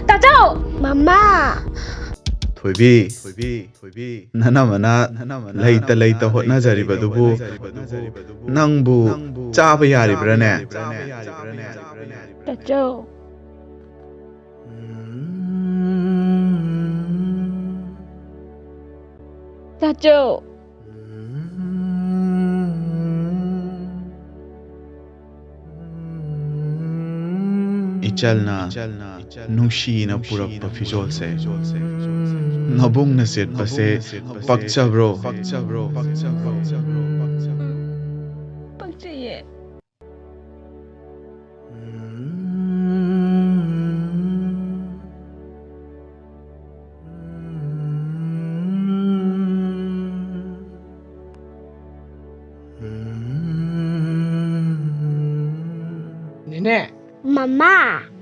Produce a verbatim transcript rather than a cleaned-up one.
ꯇꯥꯆꯧ! ꯃꯃꯥ! ꯊꯣꯏꯕꯤ, ꯅꯅꯝꯃꯅ ꯂꯩꯇ ꯂꯩꯇ ꯍꯣꯠꯅꯖꯔꯤꯕꯗꯨꯕꯨ ꯅꯪꯕꯨ ꯆꯥꯕ ꯌꯥꯔꯤꯕ꯭ꯔꯥꯅꯦ? ꯇꯥꯆꯧ! ꯇꯥꯆꯧ! ꯏꯆꯜꯅ ꯅꯨꯡꯁꯤꯅ ꯄꯨꯔꯛꯄ ꯐꯤꯖꯣꯜꯁꯦ ꯅꯕꯨꯡꯅ ꯁꯦꯠꯄꯁꯦ ꯄꯛꯆꯕ꯭ꯔꯣ? ꯄꯛꯆꯩꯌꯦ꯫ ꯅꯦꯅꯦ꯫ ꯃꯃꯥ꯫